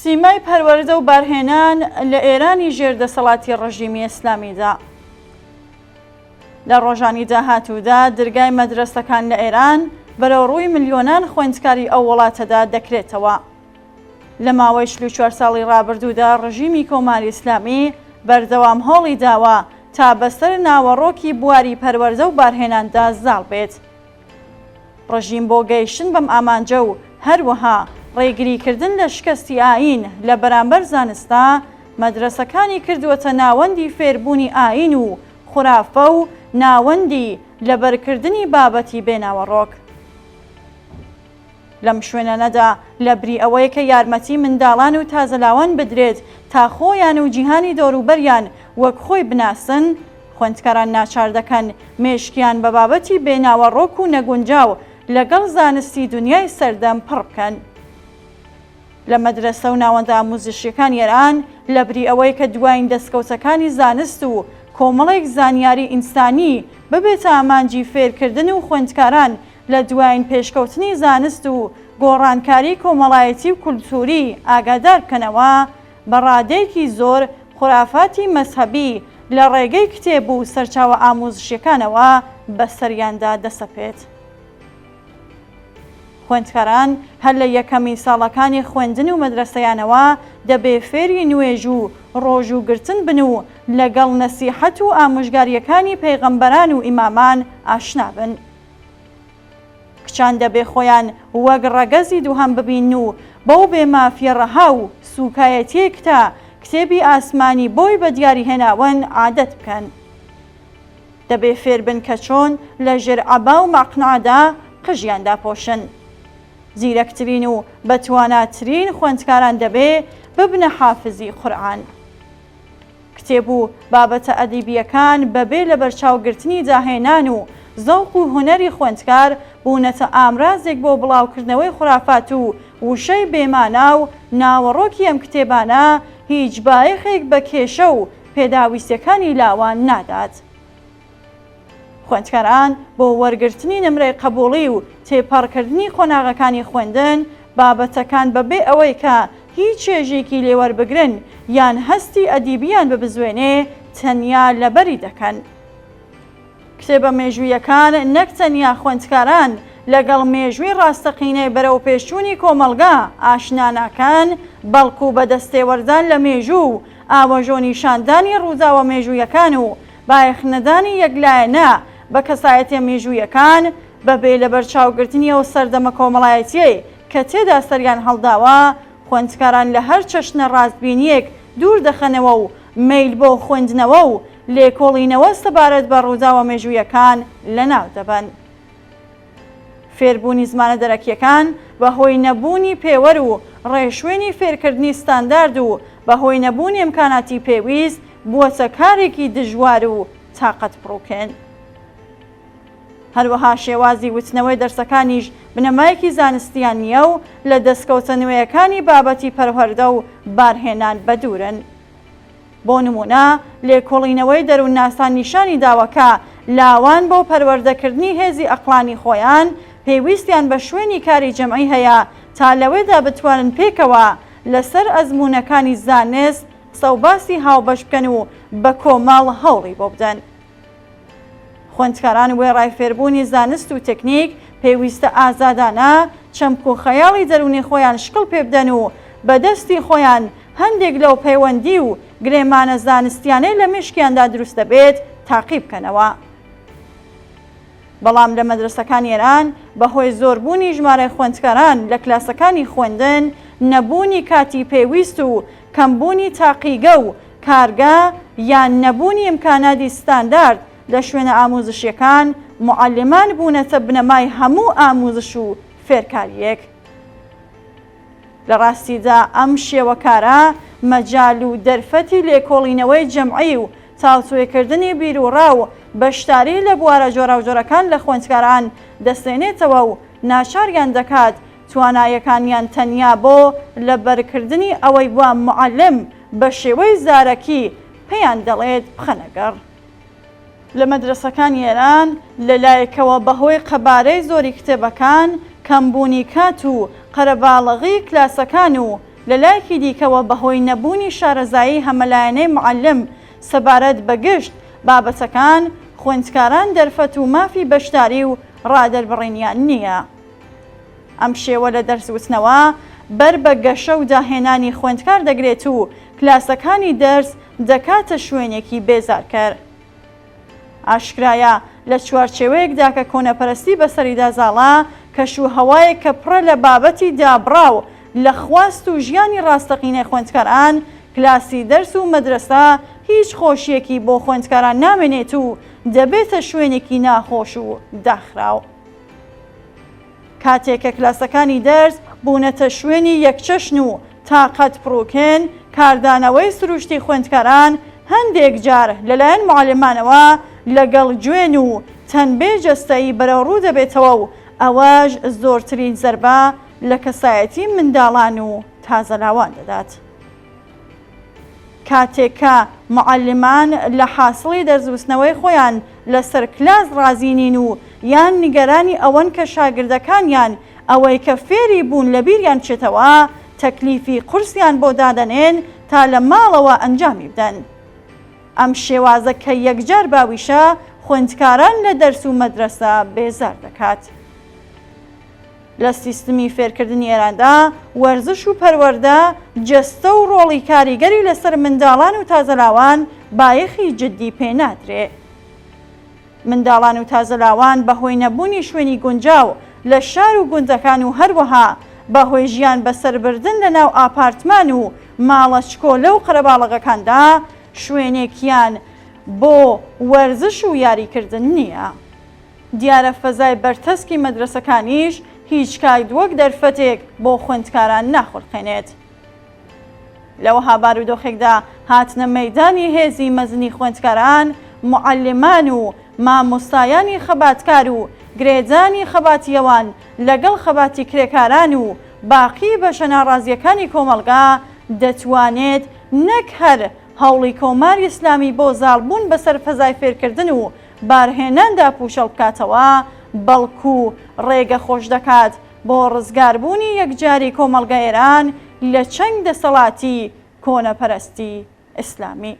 سیمای پەروەردە و بارهێنان لە ئێرانی ژێر دەسەڵاتی ڕژیمی ئیسلامیدا. لە ڕۆژانی داهاتوودا درگای مەدرەسەکان لە ئێران بەرەو ڕووی ملیۆنان خوێندکاری ئەو وڵاتەدا دەکرێتەوە. لە ماوەی 44 ساڵی ڕابردوودا ڕژیمی کۆماری ئیسلامی بەردەوام هەوڵی داوە تا بەسەر ناوەڕۆکی بواری پەروەردە و بارهێناندا زاڵ بێت. ڕژیم بۆ گەیشتن بەم ئامانجە و هەروەها ڕێگریکردن لە شکەستی ئایین لە بەرامبەر زانستا، مەدرەسەکانی کردووەتە ناوەندی فێربوونی ئایین و خورافە و ناوەندی لەبەرکردنی بابەتی بێ ناوەڕۆک. لەم شوێنانەدا لەبری ئەوەی کە یارمەتی منداڵان و تازەلاوان بدرێت تا خۆیان و جیهانی دەوروبەریان وەک خۆی بناسن، خوێندکاران ناچار دەکەن مێشکیان بە بابەتی بێ ناوەڕۆک و نەگونجاو لەگەڵ زانستی دونیای سەردەم پڕ بکەن. لە مەدرەسە و ناوەندە ئاموزشیەکانی ئێران لەبری ئەوەی کە دواین دەسکەوتەکانی زانست و کۆمەڵێک زانیاری ئینسانی ببێتە ئامانجی فێرکردن و خوێندکاران لە دواین پێشکەوتنی زانست و گۆڕانکاری کۆمەڵایەتی و کولتووری ئاگادار بکەنەوە، بە ڕادەیەکی زۆر خورافاتی مەزهەبی لە ڕێگەی کتێب و سەرچاوە ئاموزشیەکانەوە بەسەریاندا دەسەپێت. خوێندکاران هەر لە یەکەمین ساڵەکانی خوێندن و مەدرەسەیانەوە دەبێ فێری نوێژ و ڕۆژوو گرتن بن و لەگەڵ نەسیحەت و ئامۆژگارییەکانی پێغەمبەران و ئیمامان ئاشنا بن. کچان دەبێ خۆیان وەک ڕەگەزی دووهەم ببینن و بەو بێ مافیە ڕەها و سووکایەتیەی کتە کتێبی ئاسمانی بۆی بە دیاری هێناون عادەت بکەن. دەبێ فێر بن کە چۆن لە ژێر عەبا و مەقنعەدا قژیان داپۆشن. زیرەکترین و بەتواناترین خوێندکاران دەبێ ببنە حافزی قورعان. کتێب و بابەتە ئەدیبییەکان بەبێ لەبەرچاوگرتنی داهێنان و زەوق و هونەری خوێندکار بوونەتە ئامرازێک بۆ بڵاوکردنەوەی خورافات و وشەی بێمانا و ناوەڕۆکی ئەم کتێبانە هیچ بایەخێک بە کێشە و پێداویستیەکانی لاوان نادات. خوێندکاران بۆ وەرگرتنی نمرەی قەبوڵی و تێپەڕکردنی قۆناغەکانی خوێندن، بابەتەکان بەبێ ئەوەی کە هیچ چێژێکی لێ وەربگرن یان هەستی ئەدیبییان ببزوێنێ، تەنیا لەبەری دەکەن. کتێبە مێژوویەکان نەک تەنیا خوێندکاران لەگەڵ مێژووی ڕاستەقینەی بەرەوپێشچوونی کۆمەڵگا ئاشنا ناکەن، بەڵکو بە دەستێوەردان لە مێژوو و ئاوەژۆنیشاندانی ڕووداوە مێژوویەکان و بایەخنەدانی یەکلایەنە بە کەسایەتیە مێژوویەکان، بەبێ لەبەرچاوگرتنی ئەو سەردەمە کۆمەڵایەتیەی کە تێدا سەریان هەڵداوە، خوێندکاران لە هەر چەشنە ڕاستبینیەک دوور دەخەنەوە و مەیل بۆ خوێندنەوە و لێکۆڵینەوە سەبارەت بە ڕووداوە مێژوویەکان لەناو دەبەن. فێربوونی زمانە دەرەکییەکان بە هۆی نەبوونی پێوەر و ڕێشوێنی فێرکردنی ستاندارد و بە هۆی نەبوونی ئیمکاناتی پێویست بووەتە کارێکی دژوار و تاقەتپڕوکێن. هەروەها شێوازی وتنەوەی دەرسەکانیش بنەمایەکی زانستییان نییە و لە دەستکەوتە نوێیەکانی بابەتی پەروەردە و بارهێنان بەدوورن. بۆ نموونە لێکۆڵینەوەی دەروونناسان نیشانی داوە کە لاوان بۆ پەروەردەکردنی هێزی ئەقڵانی خۆیان پێویستیان بە شوێنی کاری جەمعی هەیە تا لەوێدا بتوانن پێکەوە لەسەر ئەزموونەکانی زانست قسە و باسی هاوبەش بکەن و بە کۆمەڵ هەوڵی بۆ بدەن. خوێندکاران وێڕای فێربوونی زانست و تەکنیک، پێویستە ئازادانە چەمک و خەیاڵی دەروونی خۆیان شکڵ پێبدەن و بە دەستی خۆیان هەندێک لەو پەیوەندی و گرێمانە زانستیانەی لە مێشکیاندا دروست دەبێت تاقی بکەنەوە. بەڵام لە مەدرەسەکانی ئێران بەهۆی زۆربوونی ژمارەی خوێندکاران لە کلاسەکانی خوێندن، نەبوونی کاتی پێویست و کەمبوونی تاقیگە و کارگە یان نەبوونی ئیمکاناتی ستاندارد لە شوێنە ئاموزشیەکان، موعەلیمان بوونەتە بنەمای هەموو ئاموزش و فێرکارییەک. لە ڕاستیدا ئەم شێوە کارە مەجال و دەرفەتی لێکۆڵینەوەی جەمعی و تاوتوێکردنی بیروڕا و بەشداری لە بوارە جۆراوجۆرەکان لە خوێندکاران دەسێنێتەوە و ناچاریان دەکات توانایەکانیان تەنیا بۆ لەبەرکردنی ئەوەی وا موعەلیم بە شێوەی زارەکی پێیان دەڵێت بخەنە گەڕ. لە مەدرەسەکانی ئێران لە لایەکەوە بە هۆی قەبارەی زۆری کتێبەکان، کەمبوونی کات و قەرەباڵغی کلاسەکان و. لە لایەکی دیکەوە بەهۆی نەبوونی شارەزایی هەمەلایەنەی موعەلم سەبارەت بە گشت بابەتەکان، خوێندکاران دەرفەت و مافی بەشداری و ڕادەربڕینیان نییە. ئەم شێوە لە دەرس وتنەوە بەر بە گەشە و داهێنانی خوێندکار دەگرێت و کلاسەکانی دەرس دەکاتە شوێنێکی بێزارکەر. ئاشکرایە لە چوارچێوەیەکدا کە کۆنەپەرستی بەسەریدا زاڵە، کەش و هەوایەک کە پڕە لە بابەتی دابڕاو لە خواست و ژیانی ڕاستەقینەی خوێندکاران، کلاسی دەرس و مەدرەسە هیچ خۆشییەکی بۆ خوێندکاران نامێنێت و دەبێتە شوێنێکی ناخۆش و داخراو. کاتێک کە کلاسەکانی دەرس بوونەتە شوێنی یەکچەشن و تاقەت پڕوکێن، کاردانەوەی سروشتی خوێندکاران هەندێک جار لەلایەن موعەلیمانەوە لەگەڵ جوێن و تەنبێ جەستەیی بەرەوڕوو دەبێتەوە و ئەوەش زۆرترین زەربە لە کەسایەتی منداڵان و تازەلاوان دەدات. کاتێک کە موعەلیمان لە حاسڵی دەرسوتنەوەی خۆیان لەسەر کلاس ڕازی نین و یان نیگەرانی ئەوەن کە شاگردەکانیان ئەوەی کە فێری بوون لەبیریان بچێتەوە، تەکلیفی قورسیان بۆ دادەنێن تا لە ماڵەوە ئەنجامی بدەن. ئەم شێوازە کە یەکجار باویشە، خوێندکاران لە دەرس و مەدرەسە بێزار دەکات. لە سیستمی فێرکردنی ئێراندا وەرزش و پەروەردە جەستە و ڕۆڵی کاریگەری لەسەر منداڵان و تازەلاوان بایەخی جددی پێ نادرێ. منداڵان و تازەلاوان بە هۆی نەبوونی شوێنی گونجاو لە شار و گوندەکان و هەروەها بە هۆی ژیان بەسەربردن لە ناو ئاپارتمان و ماڵە چکۆلە و قەرەباڵغەکاندا شوێنێکیان بۆ وەرزش و یاریکردن نییە. دیارە فەزای بەرتەسکی مەدرەسەکانیش هیچ کات وەک دەرفەتێک بۆ خوێندکاران ناخولقێنێت. لەوەها بارودۆخێکدا هاتنە مەیدانی هێزی مەزنی خوێندکاران، موعەلیمان و مامۆستایانی خەباتکار و گرێدانی خەباتی ئەوان لەگەڵ خەباتی کرێکاران و باقی بەشە ناڕازییەکانی کۆمەڵگا دەتوانێت نەک هەر هەوڵی کۆماری ئیسلامی بۆ زاڵبوون بەسەر فەزای فێرکردن و بارهێناندا پووچەڵ بکاتەوە، بەڵکو ڕێگە خۆش دەکات بۆ ڕزگاربوونی یەکجاری کۆمەڵگە ئێران لە چنگ دەسەڵاتی کۆنەپەرستی ئیسلامی.